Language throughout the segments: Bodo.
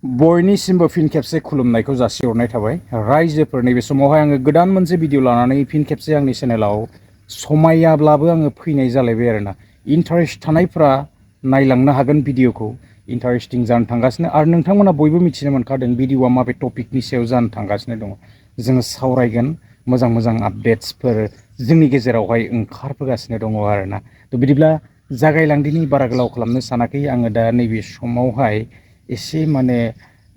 बयनिसिमबो फिन खेबसे खुलुमनायखौ जासिहरनाय थाबाय रायजोफोर नैबे समावहाय आङो गोदान मोनसे भिडिअ लानानै फिन खेबसे आंनि चेनेलाव समायाब्लाबो आङो फैनाय जालायबाय आरोना इन्टारेस्ट थानायफ्रा नायलांनो हागोन भिडिअखौ इन्टारेस्टिं जानो थांगासिनो आरो नोंथांमोना बयबो मिथिनो मोनखादों भिडिअआ माबे टपिकनि सायाव जानो थांगासिनो दङ जोङो सावरायगोन मोजां मोजां आपडेट्सफोर जोंनि गेजेरावहाय ओंखारबोगासिनो दङ आरोना थ' बिदिब्ला जागायलांदिनि बारा गोलाव खालामनो सानाखै आङो दा नैबे समावहाय एसे माने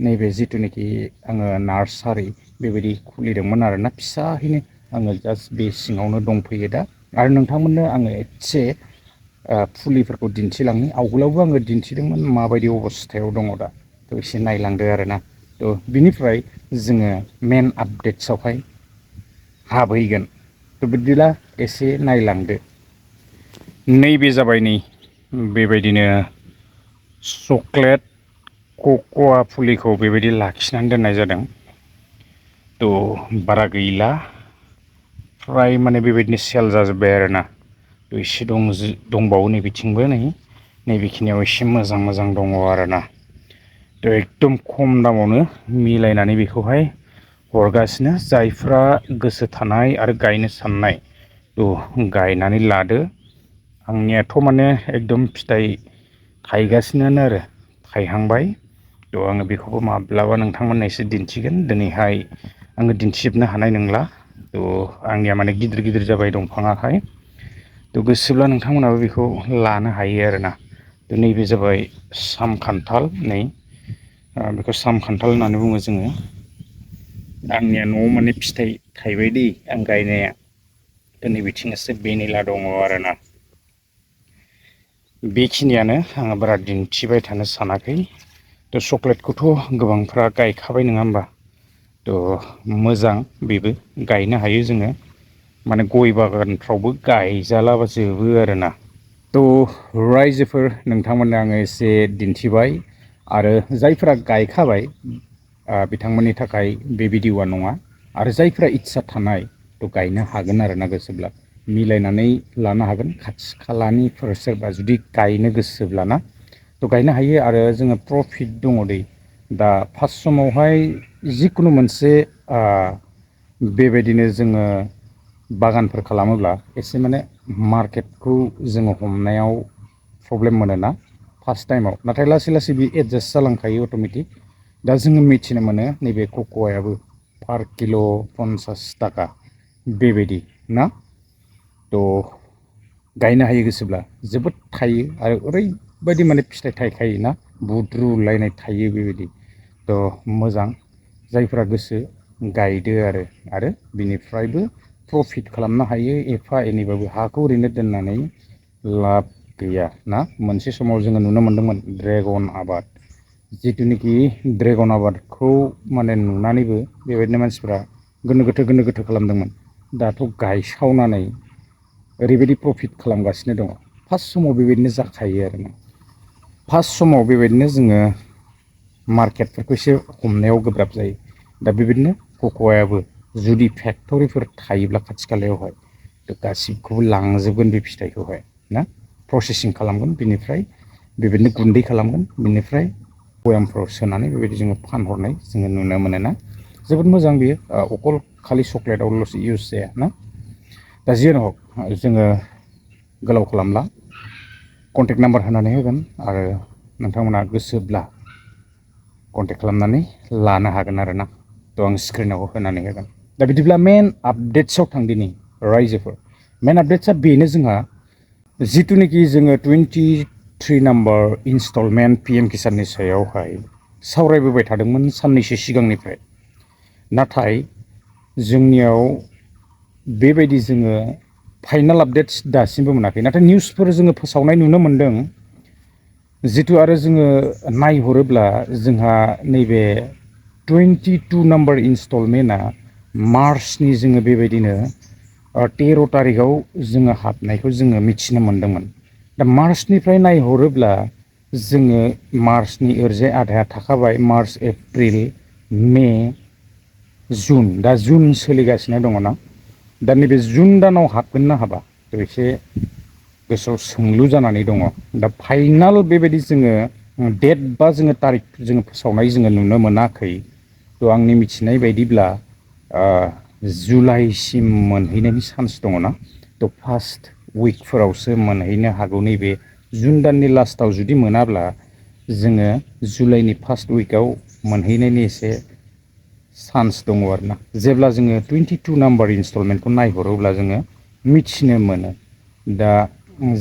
नैबे जिथुनाखि आङो नार्सारि बेबायदि खुलिदोंमोन आरोना फिसाहैनो आङो जास्ट बे सिङावनो दंफैयो दा आरो नोंथांमोननो आङो एसे फुलिफोरखौ दिन्थिलांनो आवगोलावबो आङो दिन्थिदोंमोन माबायदि अबस्थायाव दङ दा थ' एसे नायलांदो आरोना थ' बिनिफ्राय जोङो मेन आपडेट्सआवहाय हाबहैगोन थ' बिदिब्ला एसे नायलांदो नैबे जाबाय नै बेबायदिनो चक्लेट कक'आ फुलिखौ बेबायदि लाखिनानै दोननाय जादों थ' बारा गैला फ्राय माने बेबायदिनो सेल जाजोब्बाय आरोना एसे दंबावो नैबिथिंबो नैबेखिनियाव एसे मोजां मोजां दङ आरोना थ' एकदम खम दामावनो मिलायनानै बेखौहाय हरगासिनो जायफ्रा गोसो थानाय आरो गायनो साननाय थ' गायनानै लादो आंनियाथ' माने एकदम फिथाइ थाइगासिनोआनो आरो थाइहांबाय थ' आङो बेखौबो माब्लाबा नोंथांमोननो एसे दिन्थिगोन दिनैहाय आङो दिन्थिजोबनो हानाय नंला थ' आंनिया माने गिदिर गिदिर जाबाय दंफाङाहाय थ' गोसोब्ला नोंथांमोनाबो बेखौ लानो हायो आरोना थ' नैबे जाबाय साम खान्थाल नै बेखौ साम खान्थाल होननानै बुङो जोङो आंनिया न'आव माने फिथाइ थाइबाय दै आं गायनाया दिनै बिथिंसो भेनिला दङ आरोना बेखिनियानो आङो बारा दिन्थिबाय थानो सानाखै थ' चक्लेटखौथ' गोबांफ्रा गायखाबाय नङा होमबा थ' मोजां बेबो गायनो हायो जोङो माने गय बागानफ्रावबो गायजालाबाजोबो आरोना थ' रायजोफोर नोंथांमोननो आङो एसे दिन्थिबाय आरो जायफोरा गायखाबाय बिथांमोननि थाखाय बे भिडिअ'आ नङा आरो जायफ्रा इस्सा थानाय थ' गायनो हागोन आरोना गोसोब्ला मिलायनानै लानो हागोन खाथि खालानिफोर सोरबा जुदि गायनो गोसोब्लाना थ' गायनो हायो आरो जोङो प्रफिट दङ दै दा फार्स्ट समावहाय जिखुनु मोनसे बेबायदिनो जोङो बागानफोर खालामोब्ला एसे माने मार्केटखौ जोङो हमनायाव प्रब्लेम मोनोना फार्स्ट टाइमाव नाथाय लासै लासै बे एडजास्ट जालांखायो अट'मेटिक दा जोङो मिथिनो मोनो नैबे कक'वायाबो पार किल' 50 थाखा बेबायदि ना थ' गायनो हायो गोसोब्ला जोबोद थायो आरो ओरैबायदि माने फिथाइ थायखायोना बुद्रुलायनाय थायो बेबायदि थ' मोजां जायफ्रा गोसो गायदो आरो बिनिफ्रायबो प्रफिट खालामनो हायो एफा एनैबाबो हाखौ ओरैनो दोननानै लाब गैया ना मोनसे समाव जोङो नुनो मोन्दोंमोन ड्रेगन आबाद जिथुनिखि ड्रेगन आबादखौ माने नुनानैबो बेबायदिनो मानसिफ्रा गोनो गोथो खालामदोंमोन दाथ' गायसावनानै ओरैबायदि प्रफिट खालामगासिनो दङ फार्स्ट समाव बेबायदिनो जाखायो आरोना फार्स्ट समाव बेबायदिनो जोङो मार्केटफोरखौ एसे हमनायाव गोब्राब जायो दा बेबायदिनो कक'वायाबो जुदि फेक्ट'रिफोर थायोब्ला खाथि खालायावहाय थ' गासिबखौबो लांजोबगोन बे फिथाइखौहाय ना प्रसेसिं खालामगोन बिनिफ्राय बेबायदिनो गुन्दै खालामगोन बिनिफ्राय बयामफ्राव सोनानै बेबायदि जोङो फानहरनाय जोङो नुनो मोनो ना जोबोद मोजां बियो अकल खालि चक्लेटआवल'सो इउस जाया ना दा जियानो हक जोङो गोलाव खालामला कन्टेक्ट नाम्बार होनानै होगोन आरो नोंथांमोना गोसोब्ला कन्टेक्ट खालामनानै लानो हागोन आरोना थ' आं स्क्रिनाव होनानै होगोन दा बिदिब्ला मेन आपडेट्सआव थांदिनि रायजोफोर मेन आपडेट्सआ बेनो जोंहा जिथुनिखि जोङो 23 नाम्बार इनस्टलमेन्ट PM किसाननि सायावहाय सावरायबोबाय थादोंमोन साननैसो सिगांनिफ्राय नाथाय जोंनियाव बेबायदि जोङो फाइनाल आपडेट्स दासिमबो मोनाखै नाथाय निउसफोर जोङो फोसावनाय नुनो मोन्दों जिथु आरो जोङो नायहरोब्ला जोंहा नैबे 22 नाम्बार इनस्टलमेन्टआ मार्चनि जोङो बेबायदिनो 13 थारिखआव जोङो हाबनायखौ जोङो मिथिनो मोन्दोंमोन दा मार्चनिफ्राय नायहरोब्ला जोङो मार्चनि ओरैजाय आधाया थाखाबाय मार्च एप्रिल मे जुन दा जुन सोलिगासिनो दङना दा नैबे जुन दानाव हाबगोन ना हाबा थ' एसे गोसोआव सोंलु जानानै दङ दा फाइनाल बेबायदि जोङो डेट बा जोङो तारिख जोङो फोसावनाय जोङो नुनो मोनाखै। थ' आंनि मिथिनाय बायदिब्ला जुलाइसिम मोनहैनायनि चान्स दङ ना। थ' फार्स्ट उइकफोरावसो मोनहैनो हागौ। नैबे जुन दाननि लास्टाव जुदि मोनाब्ला जोङो जुलाइनि फार्स्ट उइकआव मोनहैनायनि एसे चान्स दङ आरोना। जेब्ला जोङो 22 नाम्बार इनस्टलमेन्टखौ नायहरो अब्ला जोङो मिथिनो मोनो। दा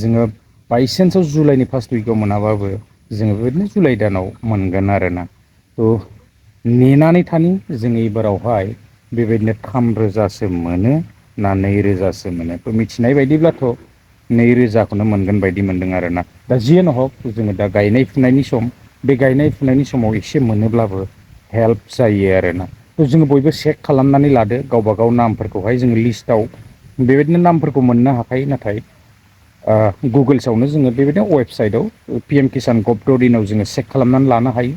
जोङो बायसान्सआव जुलाइनि फार्स्ट उइकआव मोनाबाबो जोङो बेबायदिनो जुलाइ दानाव मोनगोन आरोना। थ' नेनानै थानि जों एबारावहाय बेबायदिनो 3,000सो मोनो ना 2,000सो मोनो। थ' मिथिनाय बायदिब्लाथ' 2,000खौनो मोनगोन बायदि मोनदों आरोना। दा जियानो हक जोङो दा गायनाय फुनायनि सम, बे गायनाय फुनायनि समाव एसे मोनोब्लाबो हेल्प जायो आरोना। थ' जोङो बयबो चेक खालामनानै लादो गावबा गाव नामफोरखौहाय जोङो लिस्टआव बेबायदिनो नामफोरखौ मोननो हाखायो। नाथाय गुगोल्सआवनो जोङो बेबायदिनो वेबसाइटआव PM किसान gov.in जोङो चेक खालामनानै लानो हायो।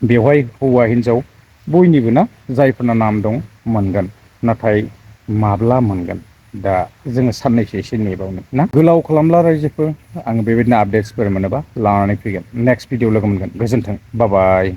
बेवहाय हौवा हिन्जाव बयनिबो ना जायफोरना नाम दं मोनगोन। नाथाय माब्ला मोनगोन दा जोङो साननैसो एसे नेबावनो ना। गोलाव खालामला रायजोफोर, आङो बेबायदिनो आपडेट्सफोर मोनोबा लानानै फैगोन। नेक्स्ट भिडिअ लोगो मोनगोन। गोजोन्थों, बाय बाय।